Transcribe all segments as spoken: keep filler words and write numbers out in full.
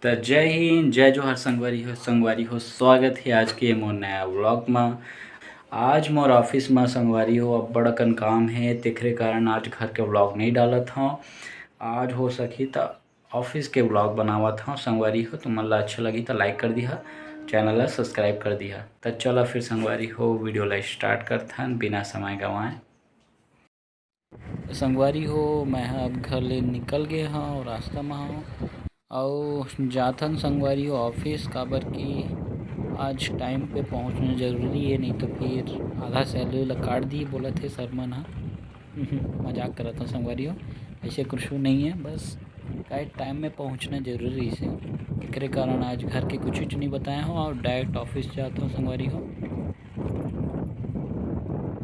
त जय हिंद, जय जोहार संगवारी हो। संगवारी हो, स्वागत हे आज के मोर नया व्लॉग म। आज मोर ऑफिस म संगवारी हो अब्बड़ अकन काम हे, तेखरे कारण आज घर के व्लॉग नइ डालत हंव। आज हो सकही त ऑफिस के व्लॉग बनावत हंव संगवारी हो। तुमन ला अच्छा लगही त लाइक कर दिहा, चैनल ला सब्सक्राइब कर दिहा। त चला फिर संगवारी हो, वीडियो ला स्टार्ट करथन बिना समय गंवाए। संगवारी हो, मैं ह अब घर ले निकल गे हंव, रास्ता म हंव अउ जाथन संगवारी हो ऑफिस, काबर कि आज टाइम पे पहुंचना जरूरी हे, नहीं तो फिर आधा सैलरी ला काट दी बोलत हे सर मन ह। मजाक करत हंव संगवारी हो, ऐसे कुछ नहीं है, बस काय टाइम में पहुंचना जरूरी रहिसे, एकरे कारण आज घर के कुछ कुछ नहीं बताए हंव अउ डायरेक्ट ऑफिस जात हंव संगवारी हो।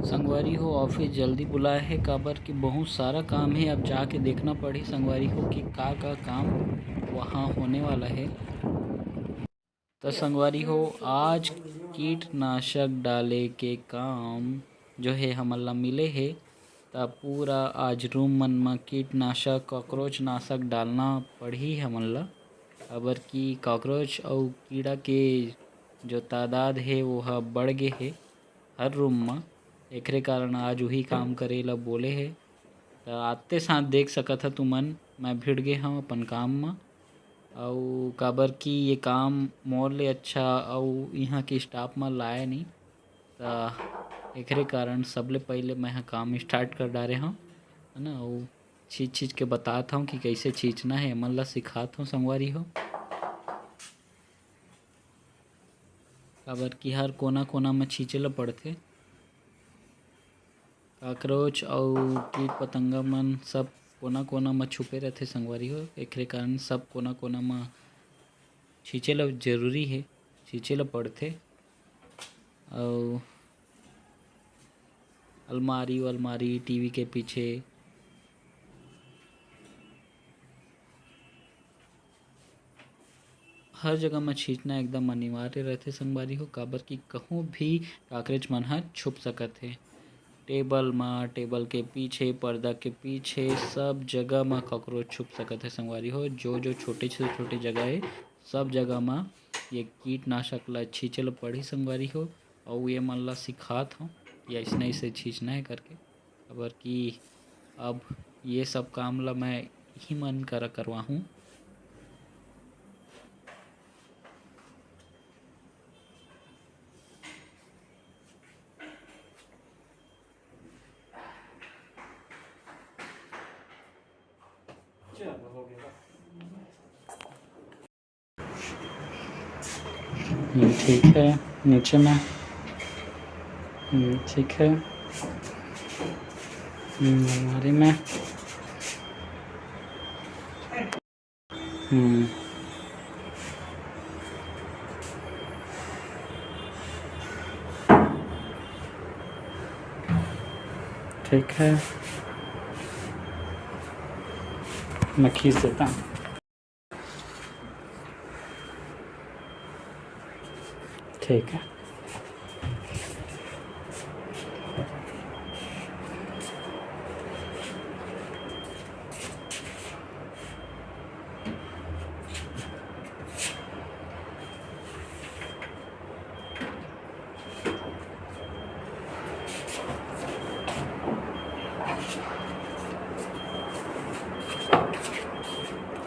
संगवारी हो, ऑफिस जल्दी बुलाए हे, काबर कि बहुत सारा काम हे। अब जाके देखना पड़ही संगवारी हो कि का का काम वहाँ होने वाला हे। तो संगवारी हो, आज कीटनाशक डाले के काम जो हे हमन ला मिले हे, त पूरा आज रूम मन म कीटनाशक, कॉकरोच नाशक डालना पड़ही हमन ला, काबर कि कॉकरोच अउ कीड़ा के जो तादाद हे वो ह बढ़ गे हे हर रूम म। एकरे कारण आज उही काम करे ला बोले हे। त आते साथ देख सकत ह तुमन, मैं भिड़ गे हंव अपन काम म। अउ काबर कि ये काम मोर ले अच्छा अउ इहाँ के स्टाफ मन ला आय नहीं, त एकरे कारण सबले पहिले मैं ह काम स्टार्ट कर डारे हंव, है ना। अउ छींच छींच के बतात हंव कि कइसे छींचना हे, एमन ला सिखात हंव संगवारी हो। काबर कि हर कोना कोना म छींचे ल पड़थे। काकरोच अउ कीट पतंगा मन सब कोना कोना म छुपे रथे संगवारी हो, एकरे कारण सब कोना कोना म छींचे ल जरूरी हे, छींचे ल पड़थे। अउ अलमारी वलमारी, टीवी के पीछे, हर जगह म छींचना एकदम अनिवार्य रहिथे संगवारी हो, काबर कि कहूँ भी काकरेच मन ह छुप सकत हे। टेबल म, टेबल के पीछे, पर्दा के पीछे, सब जगह म कॉकरोच छुप सकत हे संगवारी हो। जो जो छोटे से छोटे जगह हे, सब जगह म ये कीटनाशक ल छींचे ल पड़ही संगवारी हो। अउ ये मन ल सिखात हंव कि अइसने अइसे छींचना हे करके, काबर कि अब ये सब काम ल मैं इही मन करा करवाहूँ। हम्म, ठीक है, नीचे में। हम्म, ठीक है। हम्म, अलमारी में। हम्म। ठीक है, मैं खींच देता हूँ। ठीक है।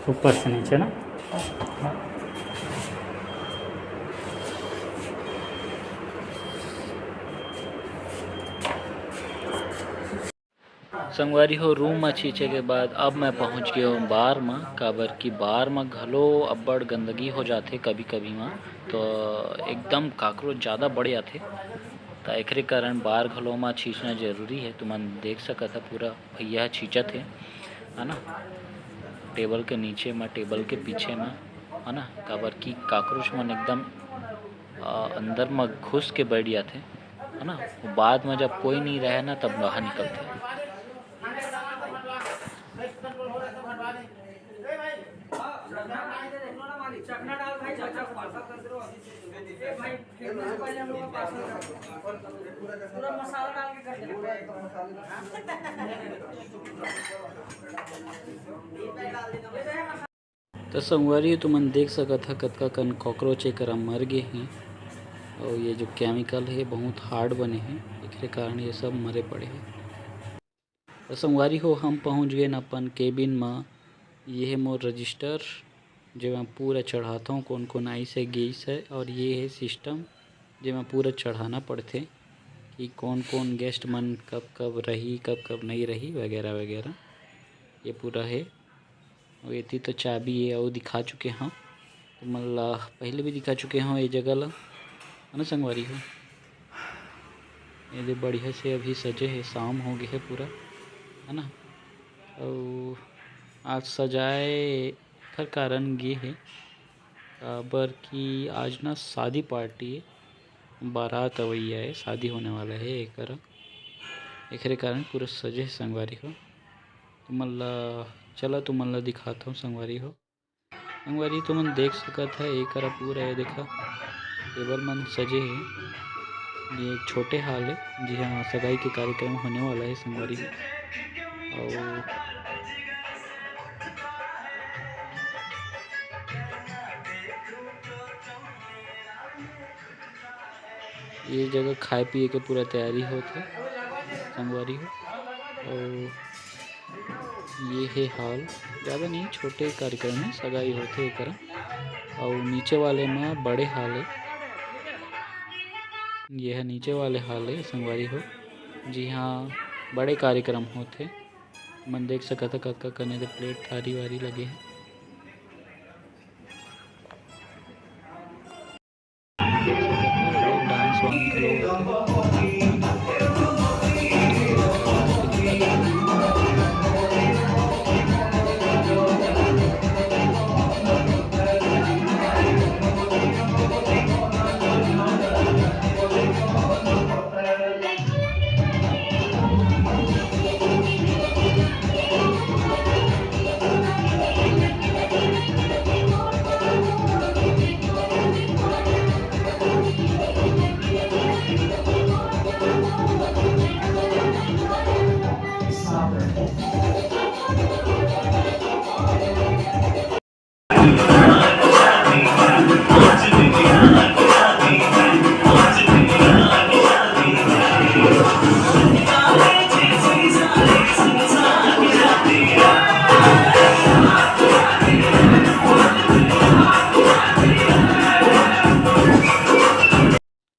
ऊपर से नीचे ना। संगवारी हो, रूम म छींचे के बाद अब मैं पहुंच गए हूँ बार म, काबर कि बार म घलो अब्बड़ गंदगी हो जाथे कभी-कभी म, तो एकदम काकरोच ज़्यादा बढ़ जाथे। त एकरे कारण बार घलो म छींचना जरूरी है। तुमन देख सकत ह, पूरा भैया ह छींचत हे, है ना, टेबल के नीचे म, टेबल के पीछे म, है ना, काबर कि काकरोच मन एकदम, अ, अंदर म घुस के बैठ जाथे, है ना। वो बाद म जब कोई नहीं रहे ना, तब बाहर निकलथे। त संगवारी, तुमन देख सकत ह, कतका कन cockroach एकरा मर गे हे, अउ ये जो chemical हे, बहुत hard बने हे, एकरे कारण ये सब मरे पड़े हे। त संगवारी हो, हम पहुँच गेन अपन cabin म। ये हे मोर register, जेमा पूरा चढ़ाथों, कोन कोन आइस हे, गेइस हे, और ये हे system, जेमा पूरा चढ़ाना पड़थे कि कोन कोन guest मन कब कब रही, कब कब नइ रही, वगैरह वगैरह। ये पूरा हे। अउ एती तो चाबी हे, अउ दिखा चुके हव तुमन ला, पहले भी दिखा चुके हव ये जगह ला, है ना संगवारी हो? ये दे बढ़िया से अभी सजे हे, शाम हो गे हे पूरा, है ना? अउ आज सजाए एखर कारण गे हे, काबर कि आज ना शादी party हे, बारात अवइया हे, शादी होने वाला हे एकर, एकरे कारण पूरा सजे हे संगवारी हो। तुमन ला, चला तुमन ला दिखाथव संगवारी हो। संगवारी, तुमन देख सकत ह, एकरा पूरा ये देखा, table मन सजे हे। ये एक छोटे hall हे, जिहाँ सगाई के कार्यक्रम होने वाला हे संगवारी। अउ ये जगह खाए पिए के पूरा तैयारी होत हे संगवारी हो। अउ ये हे hall, ज़्यादा नहीं, छोटे कार्यक्रम में सगाई होथे एकरा। अउ नीचे वाले में बड़े hall हे, ये ह नीचे वाले hall हे संगवारी हो, जिहाँ बड़े कार्यक्रम होथे। मन देख सकत ह, कतका कने दे plate थारी वारी लगे हे। Dance वांस घलो होथे।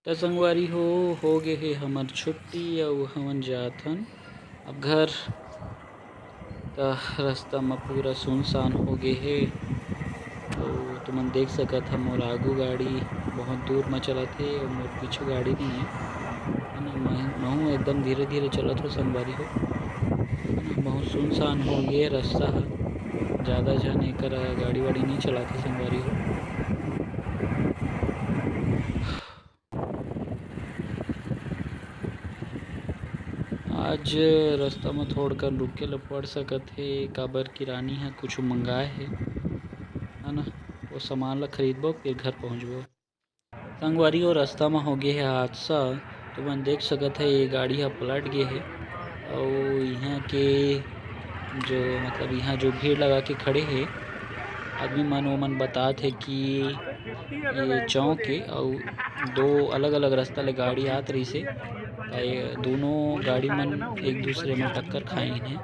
त संगवारी हो, हो गे हे हमर छुट्टी अउ हमन जात हन अब घर। त रस्ता म पूरा सुनसान हो गे हे। अउ तुमन देख सकत ह, मोर आगू गाड़ी बहुत दूर म चलत हे अउ मोर पीछू गाड़ी नइ हे, है ना। मैं, महूँ एकदम धीरे-धीरे चलत हो संगवारी हो। बहुत सुनसान हो गे रस्ता ह, ज़्यादा झन एकर गाड़ी वाड़ी नइ चलाथे संगवारी हो। आज रस्ता म थोड़कन रुके ल पड़ सकत हे, काबर कि रानी ह कुछु मंगाए हे, है ना? वो सामान ल खरीदबो, फिर घर पहुँचबो। संगवारी हो, रस्ता म हो गे हे हादसा। तुमन देख सकत हे, ये गाड़ी ह पलट गे हे, अउ इहाँ के जो, मतलब, इहाँ जो भीड़ लगा के खड़े हे आदमी मन, वो मन बतात हे कि ये चौक हे अउ दो अलग-अलग रस्ता ले गाड़ी आत रहिसे, त ये दोनों गाड़ी मन एक दूसरे म टक्कर खाइन हे,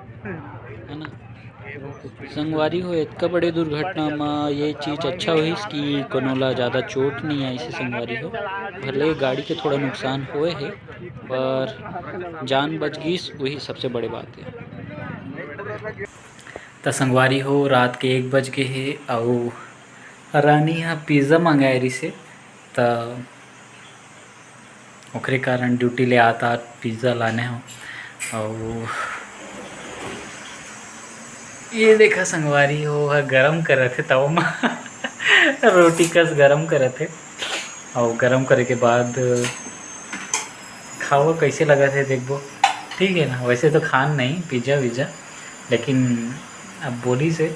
है ना। संगवारी हो, इतका बड़े दुर्घटना म ये चीज अच्छा होइस कि कोनो ला ज़्यादा चोट नइ आइस हे संगवारी हो। भले गाड़ी के थोड़ा नुकसान होए हे, पर जान बच गिस, वही सबसे बड़े बात हे। त संगवारी हो, रात के एक बज गे हे अउ रानी ह पिज़्ज़ा मंगाए रिहिसे, त ओकरे कारण ड्यूटी ले आत-आत पिज़्ज़ा लाने हो। अउ ये देखा संगवारी हो, ओह गरम करत हे तवा म। रोटी कस गरम करत हे। अउ गरम करे के बाद खाओ, कइसे लगत हे, देखबो। ठीक हे ना, वइसे तो खान नहीं पिज़्ज़ा विज़्ज़ा, लेकिन अब बोलिस हे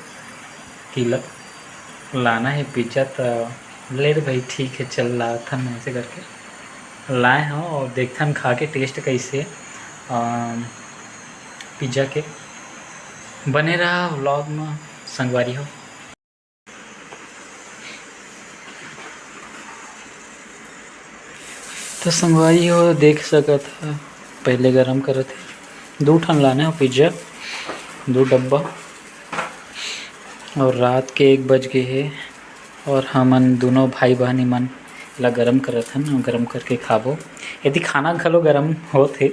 कि ल-, लाना हे पिज़्ज़ा, त ले रे भाई, ठीक हे, चल लाथन, अइसे करके लाए हव अउ देखथन खा के टेस्ट कइसे हे, अ, पिज़्ज़ा के। बने रहा व्लॉग म संगवारी हो। तो संगवारी हो, देख सकत ह, पहले गरम करत हे। दू ठन लाने हो पिज्जा, दू डब्बा। और रात के एक बज गे हे और हमन दोनों भाई बहनी मन ला गरम करत हन, गरम करके खाबो। यदि खाना घलो गरम होत हे,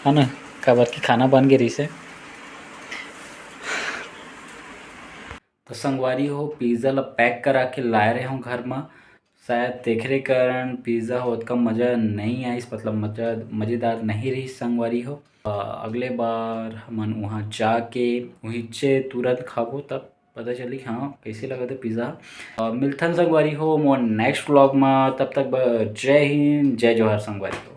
है ना, काबर कि खाना बन गे रहिस हे। तो संगवारी हो, पिज़्ज़ा ला पैक करा के लाए रहे हूँ घर मा। शायद तेखरे कारण पिज़्ज़ा ह ओतका मज़ा नहीं आइस, मतलब मज़ा, मज़ेदार नहीं रहिस संगवारी हो। अ, अगले बार हमन उहाँ जाके उहींचे तुरंत खाबो, तब पता चली कि हाँ, कैसे लगत हे पिज़्ज़ा। अ, मिलथन संगवारी हो मोर नेक्स्ट व्लॉग मा। तब तक ब-, जय हिंद, जय जोहार संगवारी हो।